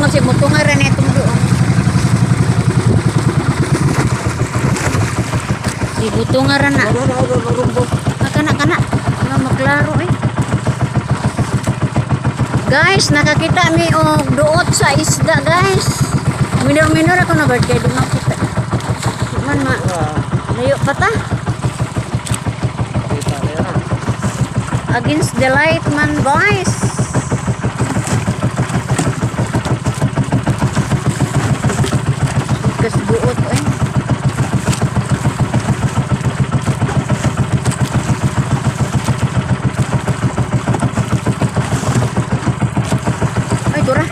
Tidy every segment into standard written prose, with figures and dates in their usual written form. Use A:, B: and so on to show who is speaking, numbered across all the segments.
A: Masig mo tunga ra na itong doon. Di butunga ra na.
B: Ano na ano marumbo.
A: Ah, kana kana. Ano maklaro eh. Guys, nakakita mi og duot sa isda, guys. Minor-minor ako na bird kay di makita. Di man ma. Layo pa ta.
B: Kita na yan.
A: Against the light man, guys. Kas buot eh. Ay, tura.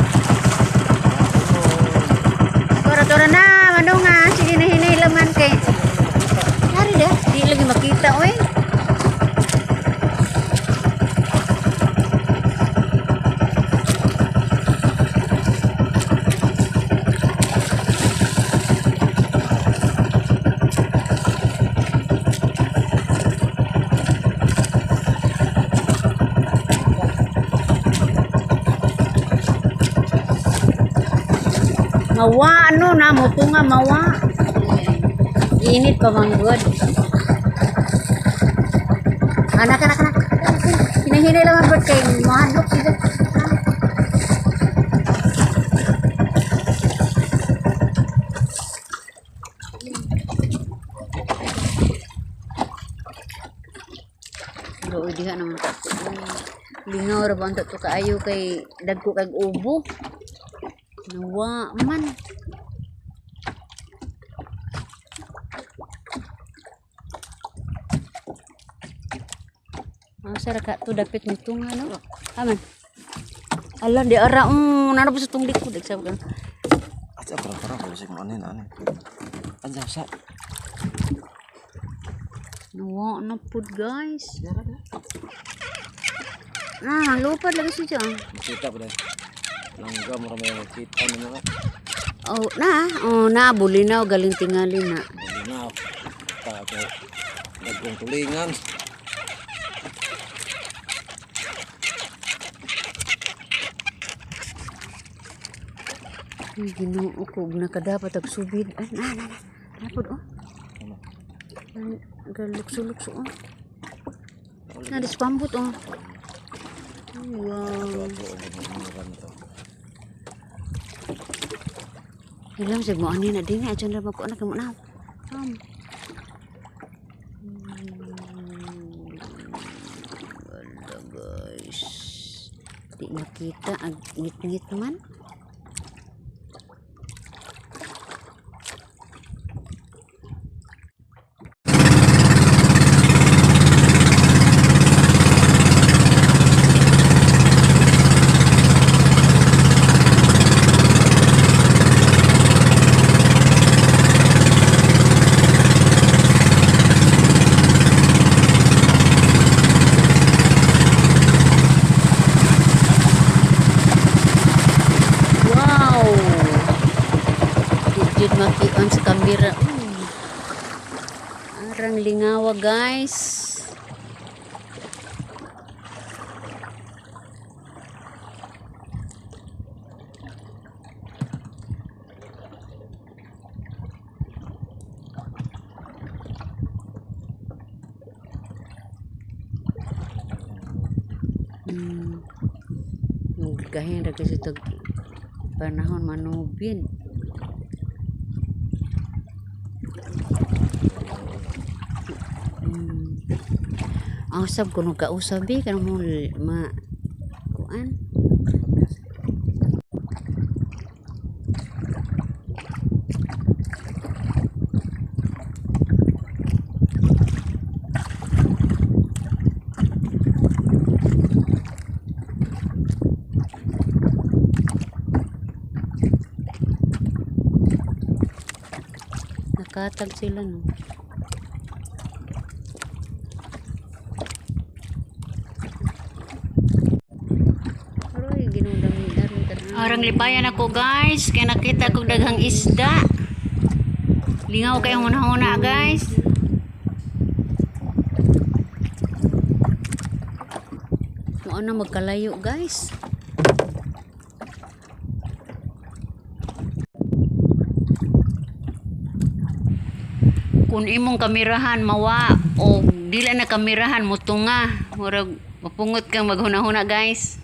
A: Tura, tura na. Manunga. Sige na, hinay laman kay. Hari dah. Di lagi makita, oy. Mawa ano na mo nga mawa. Init pa man gud. Anak, anak, anak. Hinahinay lang ang bird kay mahadlok sila. Pero diha naman ta. Lingaw ra ba ang to kaayo kay dagko kag ubo. Nawa man. Ang sara ka to dapit nito nga no. Aman. Ala di ara nana pa sa tong likod exam ka.
B: Asa para para kalau sing ano ano. Ansa sa.
A: Nawa na pud, guys. Ah, lupad lagi siya.
B: Makita pa dai. Langga mo kami makita nimo ka.
A: Oh, na, oh na bulinaw galing tingali na.
B: Malinaw. Ta kay dagkong tulingan.
A: Ay, Ginoo ko ug nakadapat og subid. Ay, na na na. Na pud oh.
B: Ano?
A: Ay, galukso-lukso oh. Na dispambot oh. Ay, wow.
B: Ato ang mga to.
A: Ilam sa mo ani na dinga ajan ra magkuan na kamo na. Wala guys. Di makita ag ngit-ngit man. Wow. Di jud makion sa kamera. Arang lingawa, guys. Gahin ra kasi tag panahon manubin. Ang usab kuno kausab bi kanang mo ma kuan. Nakatag sila no. Aroy, ginudami aron tanan. Arang lipayan ako guys, kay nakita kog daghang isda. Lingaw kay huna-huna guys. Mao na magkalayo guys. Kung imong kamerahan mawa o dili na kamerahan motunga, murag mapungot kang maghuna-huna, guys.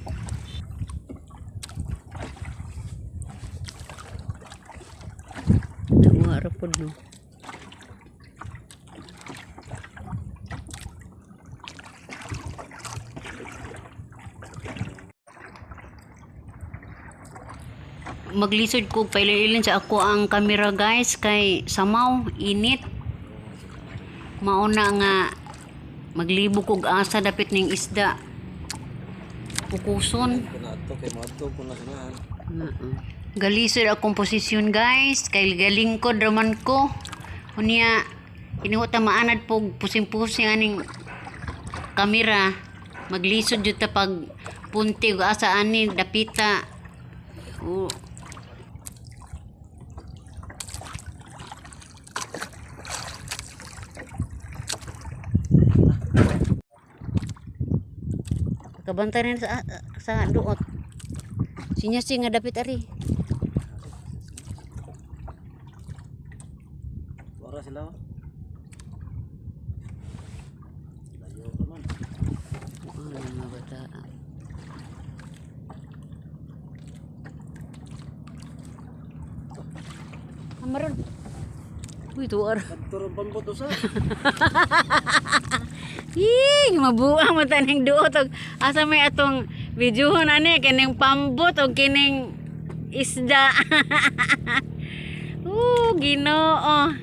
A: Nawa ra pod, no. Maglisod ko pailin sa ako ang kamera, guys, kay samaw init. Mauna nga maglibog kog asa dapit ning isda pukuson.
B: Kuna to kay moadto kuna sanahan.
A: Oo. Galisod akong posisyon, guys, kay galingkod raman ko. Unya kinuha ta maanad pog pusing-pusing aning kamera. Maglisod jud ta pag punti ug asa ani dapita. Oo. Kabantay rin sa duot. Sinya si nga dapit ari.
B: Wara sila, oh. Layo ka man.
A: Ano mga bata. Amaron. Uy, tuar.
B: Kadto ra pambot usa.
A: Hing, mabuang mata ning duot og asa may atong videohon ani kining pambot og kining isda. Ginoo.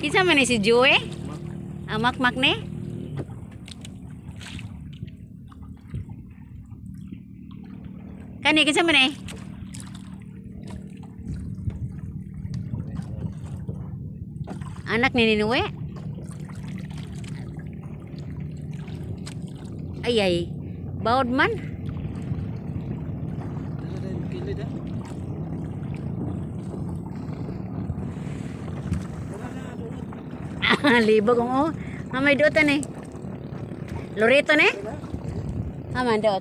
A: Kinsa man ni si Joey? Amak-mak ni? Kani kinsa man eh? Anak ni Ninuwe? Ay ay, bawod man.
B: Dala dahil kilid ah.
A: Libog ang oh. Ah, may duotan eh. Loreto ne? Ah, man duot.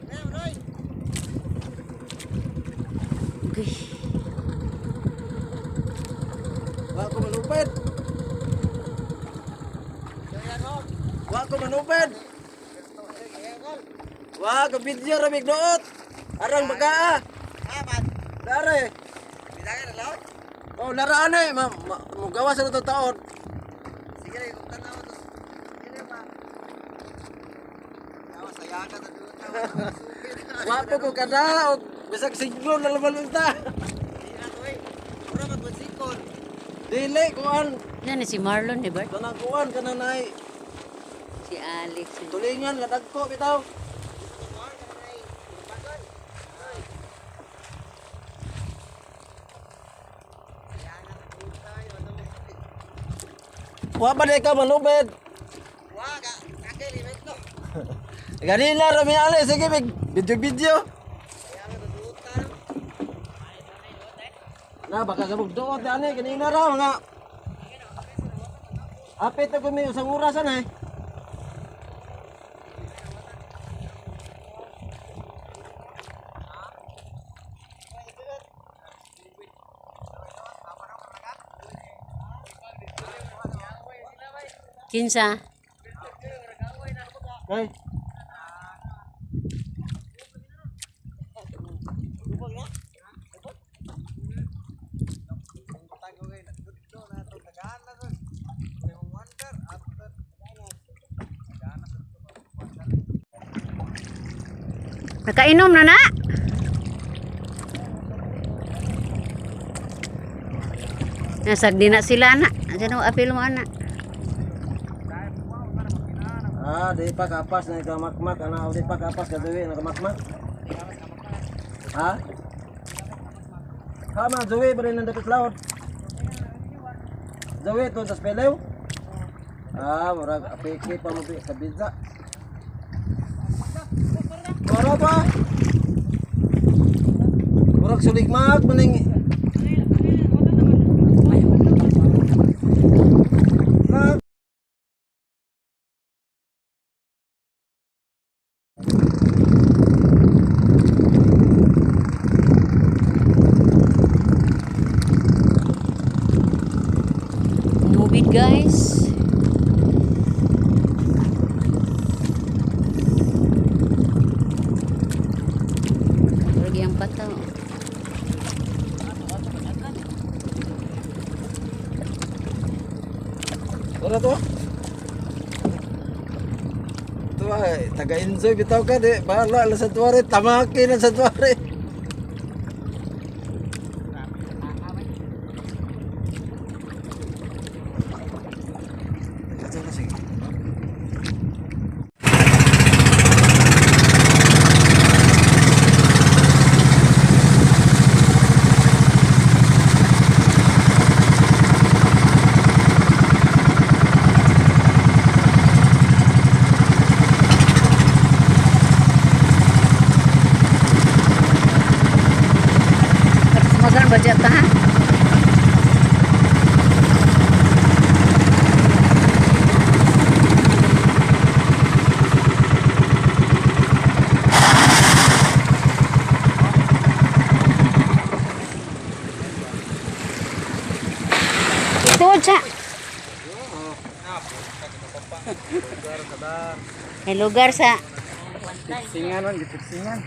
A: Okay.
B: Wa ko manupad. Wa ko manupad. Wa ko video ra mig duot. Arang bagaa. Dare. Oh, laraan eh. Ma, ma, mugawa sa to taon. Wa po ko kada og bisag signal na laban ta. Dili kuan
A: Yan si Marlon, di ba?
B: kanang kuan kanang nay
A: Si Alex.
B: tulingan nga dagko bitaw. Wa ba di ka manubed? Wa ka Ganina ra mi ali sige mig video video. Na baka sabog duot ani kanina ra mga Apit na kami usang orasan eh.
A: Kinsa?
B: Hey.
A: Nakainom na na? Nasagdi na sila na. Diyan ang apil mo ana.
B: Ah, di pa kapas na kamakmak ana, di pa kapas kaduwi na kamakmak. Ha? Ha ma zuwi ba rin ang dapit laot? Zuwi to sa spelew? Ah, murag apiki pa mo sa pizza. Mura pa. Murag suligmag maning. Na.
A: Nubid, guys. Bataw.
B: Tara to. Ito ay, taga-enjoy bitaw ka di. Bahala lang sa tuwari. Tamaki lang sa tuwari. Ito na, sige.
A: Magan ba dyan ta ha? Ito siya. May lugar sa
B: Singan man, gipiksingan.